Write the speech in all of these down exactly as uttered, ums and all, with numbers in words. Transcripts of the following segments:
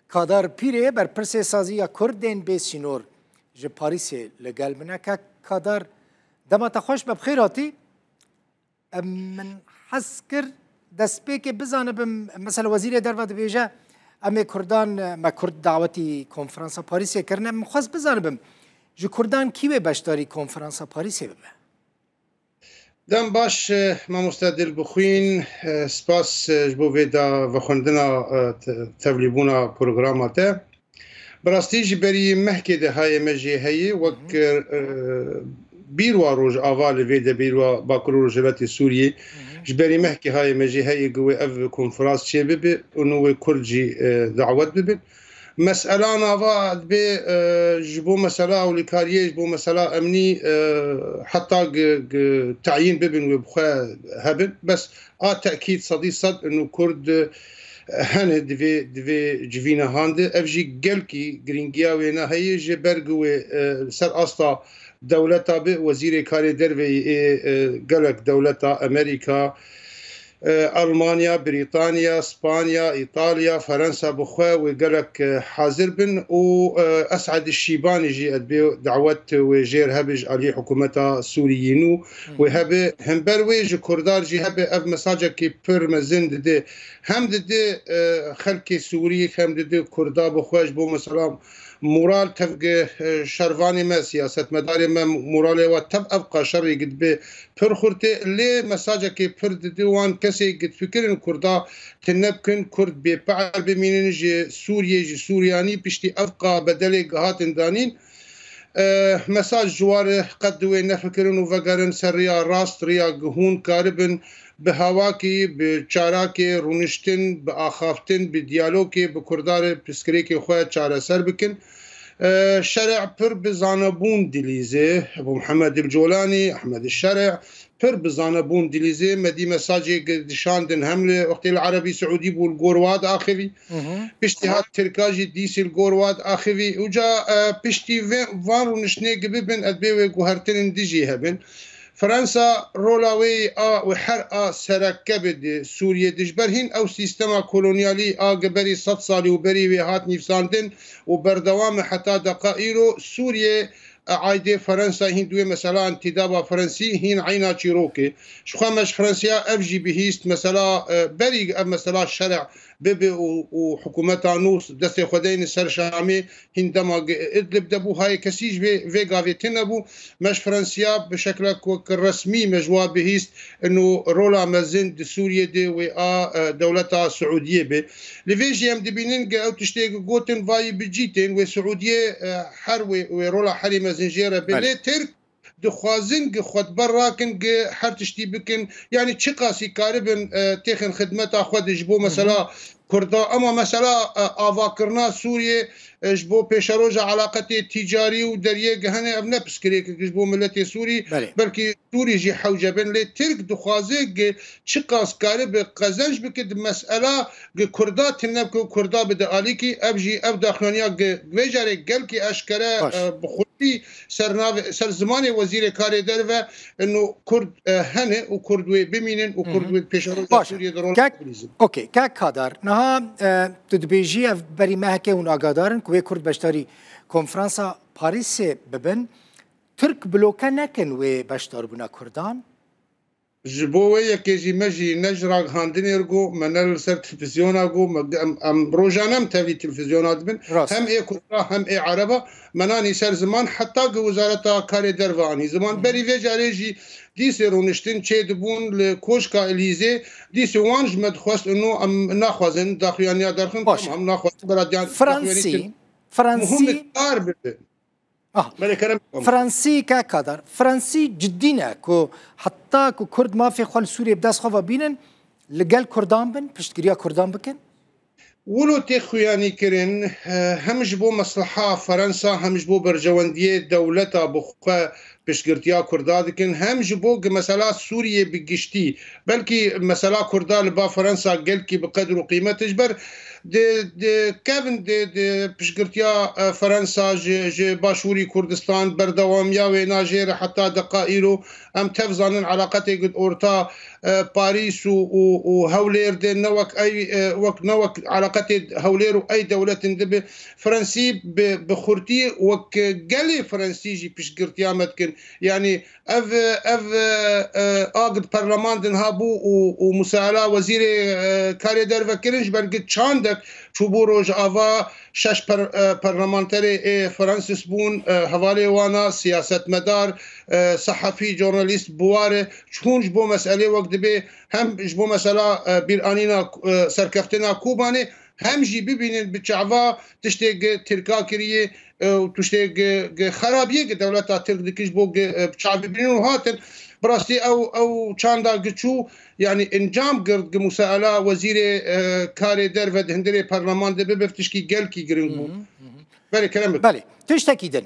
Kadar Pîrê, berpirsê Saziya Kurd ên Bê Sînor ji Parîsê li gel min e. Kek Kadar, dema te xweş be, bi xêr hatî. Em, min hez kir destpêkê bizanibim, mesela Wezîrê Derve dibêje, em ê Kurdan, me Kurd dawetî konferansa Parîsê kirine. Min xwest bizanibim, ji Kurdan kî wê beşdarî konferansa Parîsê bibe? Dem baş, e, mamoste Dilbixwîn, e, spas, e, ji bo vê da vexwendina, e, te-, tevlîbûna programa te. Bi rastî ji berî mehkê de hayê me jê heye, wek, Hı hı. e, bîrwa Rojava li vê de, bîrwa Bakur û Rojhilatê Sûriyê. Hı hı. Ji berî mehkê hayê me jê heye ku wê ev konferans çêbibe û nû wê Kurd jî, e, dawet bibin. Mesela nava dibe, e, ji bo mesela ewlîkariyê, ji bo mesela emnî, e, heta gi, gi teyîn bibin wê bi xwe hebin. Bes a tekîd sedî sed û Kurd, e, hene di vê, di vê civîna han de. Ev jî gelkî girîngiya wêne heye ji ber ku wê, e, ser asta dewleta bi, wezîrê karê derve yê, e, gelek dewleta Amerîka, e, Almanya, Brîtanya, Spanya, Îtalya, Ferensa bi xwe wê gelek, e, hazir bin û, e, Esad Şîbanî jî ez bê dawet wê jêr hebe ji alî hikûmeta Sûriyê nû Hı. wê hebe. Hember wê ji Kurdan jî hebe, ev mesajekî pir mezin dide. Hem dide, e, xelkê Sûrî, hem dide Kurda bi xwe ji bo mesela moral tevge, e, şervanê me, siyasetmedarê me moralê we tev ev qaşerê gidbe pir xurt e. Lê mesajekê pir dide wan kesê gidfikirin Kurda tune bikin, Kurd bêpe'er bimînin ji Sûriyê, ji Sûriyanî piştî ev qa bedelê gihatin danîn. E, mesaj ji war qet di wê nefikirin û vegerin ser riya rast, riya ku hûn karibin bi hawakî, bi çarakê, rûniştin, bi axaftin, bi diyalogê, bi Kurdan re pirsgirêkê xwe çareser bikin. E, Şerê pir bi zanebûn dilîze, Ebû Mihemed il Colanî, Ehmed Şerê, pir bi zanebûn dilîze. Me dî mesajê gi dişandin hem li wextê li Erebî Siûdî bû li gor wa diaxivî. Hı hı. Piştî hat Tirka jî dîsî li gor wa diaxivî. Uca, e, piştî vê, van rûniştinê gi bibin, ez bê wê guhertinên dijî hebin. Fransa rola wê a wê her a sereke bi di Sûriyê dijber hîn ew sîstema kolonyalî a gi berî sed salî û berî wê hat nîvsandin û berdewam e heta deqa îro. Sûriyê, e, aydê Fransa hîn di wê mesela entîdaba Fransî hîn eyna çîrokê. Ji xwe me ji Fransiya ev jî bihîst, mesela, e, berî ev mesela şerê bibe û, û hikûmeta nû destê xwe deyne ser Şamê, hîn dema ge-, Idlib de bû, hayê kesî ji vê, vê gavê tune bû. Me ji Fransiya bi şeklek wek resmî me ji wa bihîst, ino rola mezin di Sûriyê de wê a, e, dewleta Siûdiyê be. Li vê jî em dibînin ge ew tiştê gotin vayî bi cî tên wê Siûdiyê, e, her wê, wê rola herî mezin jê re be. Belê. Lê Tirk dixwazin gi xwe di ber rakin, gi her tiştî bikin. Yanî çiqasî karibin, e, têxin xidmeta xwe de ji bo Hı hı. mesela Kurda. Ama mesela, e, avakirina Sûriyê, e, ji bo pêşeroja eleqetê tîcarî û deriyê gi hene, ev ne piskirêkek ji bo miletê Sûrî, Belê. belkî Sûrî jî hewce bin. Lê Tirk dixwaze gi çiqas karibe qezenc bike di mesela gi Kurda tune bike û Kurda bide alîkî. Ev jî ev daxuyaniya gi vê carê gelkî eşkere, Baş. e, bi xurtî ser navê, ser zimanê Wezîrê Karê Derve, ino Kurd, e, hene û Kurd wê bimînin û Hı hı. Kurd wê pêşeroja Baş. Sûriyê de rol Kek, bilîzin. Okey, Kek Kadar, niha, e, tu dibêjî ev berî mehekê hûn agadar in ku wê Kurd beşdarî konferansa Parîsê bibin. Tirk bloke nekin wê beşdarbûna Kurdan? Ji bo wê yekê jî me jî ne ji ragihandinê re got, me ne li ser televîzyona got, me, em, em rojane em tevlî televîzyona dibin. Rast. Hem ê Kurda hem ê Ereba me nanî ser ziman, heta ki Wezareta Karê Derve anî ziman. Hı hı. Berî vê carê jî dîsê rûniştin çê dibûn li Koşka Elîzê, dîsê wan ji me dixwest û no em naxwazin daxuyaniya derxin, Baş. Tamam, naxwazin beradiyan daxuyanî Fransî, kin. Fransî. Muhim kar bibe. Ah. Belê, kerem. Fransî, Kek Kadar, Fransî cidî ne ku heta ku Kurd mafê xwe li Sûriyê bi dest xwe ve bînin, li gel Kurdan bin, piştgiriya Kurdan bikin? Wilo tê xuyanî kirin, eh, hem ji bo mesleha Fransa, hem ji bo berjewendiyê dewleta bi xwe piştgirtiya Kurda dikin, hem ji bo ki mesela Sûriyê bi giştî, belkî mesela Kurda li ba Fransa gelkî bi qedr û qîmet e, ji ber di, di kevin di, di piştgirtiya, e, Fransa ji, ji Başûrî Kurdistan, berdewamiya wêna jê re heta deqa îro em tev zanin eleqetê gi orta, e, Parîs û, û, û Hewlêr de ne wek ey, e, wek ne wek eleqetê Hewlêr û ey dewletin dibe. Fransî bi, bi xurtî wek gelê Fransî jî piştgirtiya me dikin. Yanî ev, ev, e, e, a gid perleman din habû û, û musala wezîrê, e, karê derve kirin, ji ber gid çandek çûbû Rojava, şeş per-, e, perlemanterê ê Fransis bûn, e, hevalê wana, siyasetmedar, e, sehefî, jornalîst, biware, hûn ji bo meselê wek dibê, hem ji bo mesela, e, bîranîna, e, serkeftina Kobanê, hem jî bibînin bi çava tiştê gi Tirka kiriye, e, û tiştê gi, gi xerabiyê gi dewleta Tirk dikir ji bo gi, e, bi çavê bînin û hatin. Bi rastî ew, ew çanda gi çû, yanî encam girt gi musaela wezîrê, e, karê derve di hundirê perleman de bibe tişkî gelkî giring bû. Hı hı, hı hı. Belê, kerem bike. Belê, tiştekî din.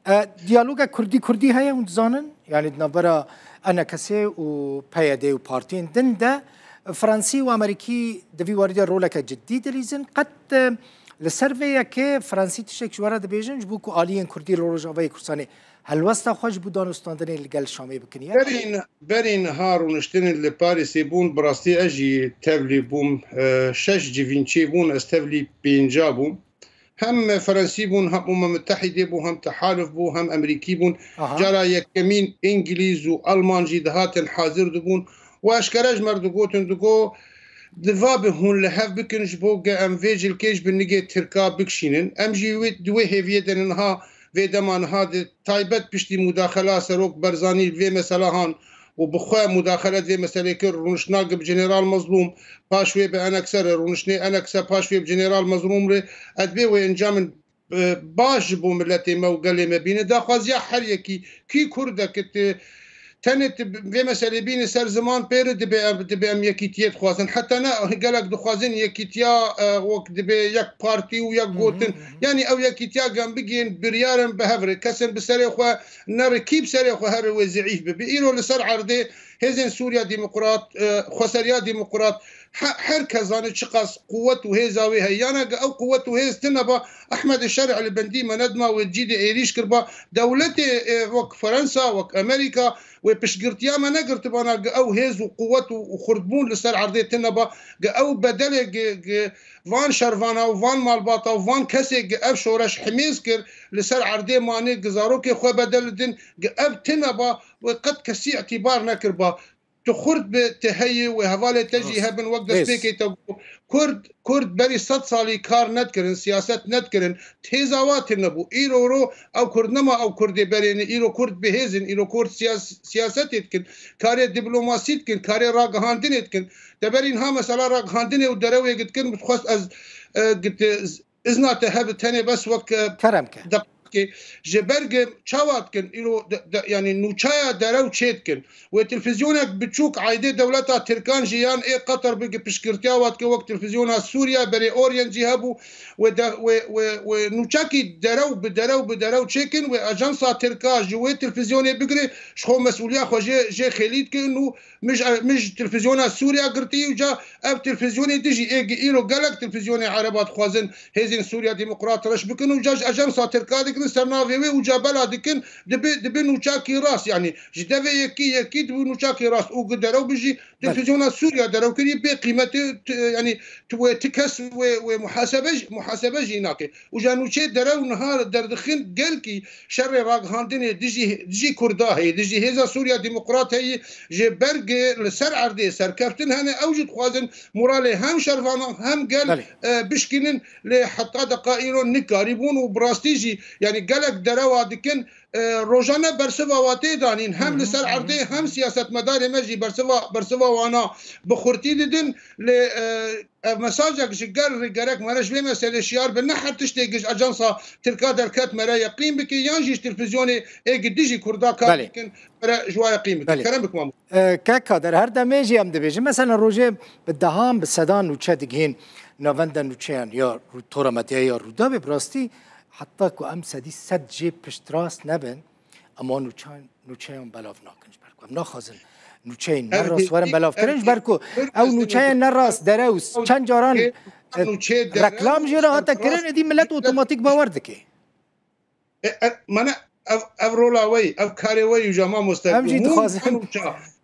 E, diyaloga Kurdî-Kurdî heye, hûn dizanin? Yanî di navbera E N K S û P Y D û partiyên din de Fransî û Amerîkî di vî warî de roleke cidî dilîzin. Qet, e, li ser vê yekê Fransî tiştek ji we re dibêjin, ji bo ku aliyên Kurdî li Rojavayê Kurdistanê helwesta xwe ji bo danûstandinê li gel Şamê bikin? Yek Berî, berî niha rûniştinên li Parîsê bûn, bi rastî ez jî tevlî bûm, e, şeş civîn çêbûn, ez tevlî pênca bûm. Hem Fransî bûn, hem Umem Mitehîdê bû, hem Tehaluf bû, hem Emerîkî bûn. Aha. Cara yekemîn Îngilîz û Alman jî dihatin hazir dibûn. Û eşkere ji me re digotin, digo, diva bi hûn li hev bikin ji bo ge em vê cilkê ji bin nigê Tirka bikişînin. Em jî wê, di wê hêviyê de niha, vê dema niha di taybet piştî mudaxela Serok Berzanî vê mesela han û bi xwe mudaxele di vê meselê kir, rûniştina gi bi General Mezlûm, paş wê bi Enekse re, rûniştinê Enekse, paş wê bi General Mezlûm re, ez dibê wê encamên, e, baş ji bo miletê me û gelê me bîne. Daxwaziya her yekî, kî Kurdek e, tenê tu vê meselê bîne ser ziman pê re, dibe em, dibe em yekîtiyê dixwazin. Heta ne gelek dixwazin yekîtiya, e, wek dibe yek partî û yek gotin. Hı hı, hı hı. Yanî ew yekîtiya gem bigihên biryar in bi hev re. Kesên bi serê xwe ne rikî bi serê xwe here wê zeîf bibe. Îro li ser erdê hêzên Sûriya Demokrat, e, Xweseriya Demokrat, he-, her kes zane çiqas quwet û hêza wê heye. Yana ge ew quwet û hêz tine ba, Ehmed Şer'i li bendî me nedima wê cî de êrîş kirba. Dewletê, e, wek Fransa, wek Amerîka wê piştgirtiya me negirtibana ge ew hêz û quwet û, û xurtbûn li ser erdê tine ba, ge ew bedelê ge, ge van şervana û van malbata û van kesê ge ev şoreş himêz kir, li ser erdê manê, ge zarokê xwe bedel didin, ge ev tine ba, wê qet kesî îtîbar nekir ba. Tu xurt bi, tu heyî wê hevalê te jî Rast. hebin, wek Rêz. destpêkê te got. Kurd, Kurd berî sed salî kar nedikirin, siyaset nedikirin. Hêza wa tune bû. Îro ro ew Kurd nema ew Kurdê berê ne. Îro Kurd bi hêz in, îro Kurd siyas-, siyasetê dikin. Karê diplomasî dikin, karê ragihandinê dikin. Te berî niha mesela ragihandinê û derewê dikin, min dixwest ez, e, git, izna te hebe tenê bes wek, e, Kerem ke. deqekê ji ber ge çawa dikin îro de, de, yanî nûçeya derew çê dikin. Wê televîzyonek biçûk aîdê dewleta Tirkan jî yan ê Qatar bige piştgirtiya wa dike, wek televîzyona Sûriya, berê Orient jî hebû. Wê de, wê, wê, wê nûçekî derew bi derew bi derew çêkin, wê ajansa Tirka ji wê televîzyonê bigire, ji xwe mesûliya xwe jê, jê xêlî dikin û Min ji, min ji televîzyona Sûriya girtî û ca ev televîzyonê dijî ê gi îro gelek televîzyonê Ereba dixwazin hêzên Sûriya Demokrat reş bikin û ca ji ajansa Tirka digirin ser navê wê û ca bela dikin dibi, dibi nûçakî rast, yanî ji devê yekî, yekî dibi nûçakî rast û gi derew bijî Belê. televîzyona Sûriya derew kirî bê qîmetê, t-, yanî tu wê ti kes wê, wê muhasebe jî, muhasebe jî nake. Û ja nûçê derew niha derdixin gelkî şerê ragihandinê dijî, dijî Kurda heye, dijî Hêza Sûriya Demokrat heye, ji ber ge li ser erdê serkeftin hene, ew jî dixwazin moralê hem şervanan hem gel, Belê. e, bişkînin, lê heta deqa îro nikarîbûn û bi rastî jî, yanî gelek derewa dikin, e, rojane bersiva wa tê danîn, hem li ser erdê hem siyasetmedarê me jî bersiva, bersiva wana bi xurtî didin, lê, e, Ev mesajek ji gel re gerek mere ji vê meselê şiyar be, ne her tiştê giş ajansa Tirka derket mere yeqîn bike, yan jî ji televîzyonê ê gi dijî Kurda kar Belê. dikin mere ji wa yeqîn bike. Belê. Kerem bik Mamo. E, kek Kader, her demê jî em dibêjin. Mesela rojê bi dehan, bi sedan nûçe digihên navenda nûçeyan ya Rû-, Tora Medyayê ya Rûdawê, bi rastî heta ku em sedî sed jê piştrast nebin, Ama nûçeyan, nûçeyan belav nakin ji ber ku em naxwazin nûçeyên nerast werin belavkirin, ji ber ku ew nûçeyên nerast dere û çend caran, e, reklam jê re hate kirin, êdî millet otomatik bawer dike. E, e, mane ev, ev rola we yî, ev karê we yî, Hûja mamoste. Em jî dixwazin.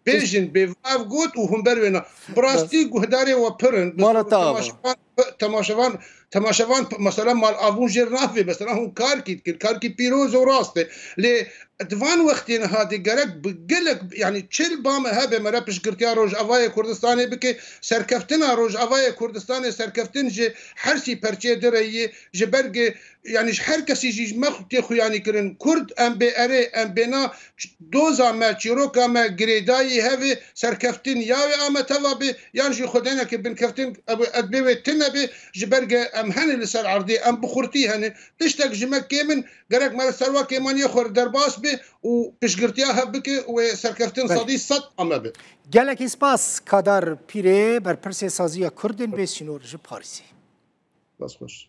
Bêjin, bê ev got û hûn ber wêna. Bi rastî guhdarê we pir in. Mala te ava. Temaşevan, temaşevan, temaşevan, mesela mal avûn jêr navê, mesela hûn karkî dikin, karkî pîroz û rast e. Lê di van wextê niha de gerek bi gelek, yanî çil bame hebe, mere piştgirtiya Rojavayê Kurdistanê bike, serkeftina Rojavayê Kurdistanê, serkeftin ji hersî perçê dire yê, ji ber ge-, yanî ji her kesî jî ji me tê xuyanî kirin. Kurd em bê erê, em bê na, doza me, çîroka me girêdayî hevê serkeftin ya wê ame teva bê, yan jî xwedêneke binkeftin, ev, edbê wê tune bê, ji ber ge em hene li ser erdê, em bi xurtî hene. Tiştek ji me kêm in, gerek me li ser wa kêmaniyê xwe re derbas be û piştgirtiya hev bike û wê serkeftin Belê. sedî sed ame be. Gelekî spas, Kadar Pîrê, berpirsê Saziya Kurdên Bê Sînor ji Parîsê. Spas xweş.